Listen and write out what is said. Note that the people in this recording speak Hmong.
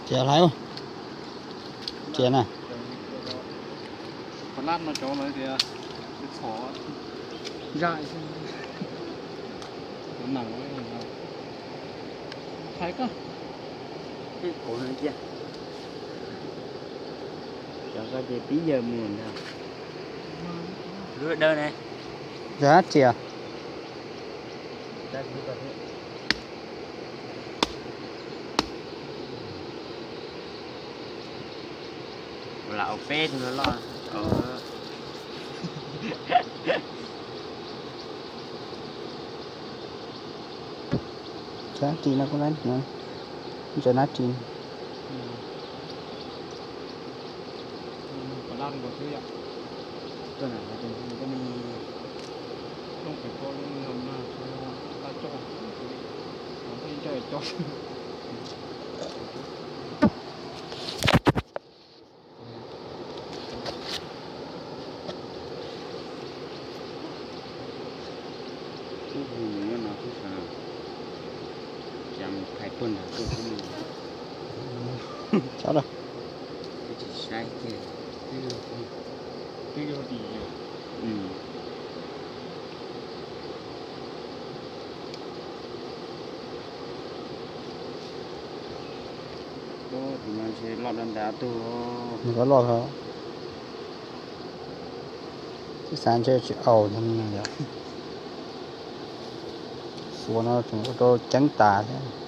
Cia hlais, cia na. Pab lab no cov lawv tias txhom zaj xwb. Cov nees, thaiv koj. Cov koj ces pib yawg mus ntag. Lub dawb ne. Zaj cia. Lam ua peb tug loj. Cov nab ris no kuj lab no, cov nab ris. Ub, nws nyob no xwb sav, cas mus phais puag nram tuaj xwb no. Tsis saib kiag. Tus no ntshe loj dab ntas tug. Nws loj loj, tib xav ntshe tsis aus yom. Xuas no tseem ua rau ceeb tas thiab.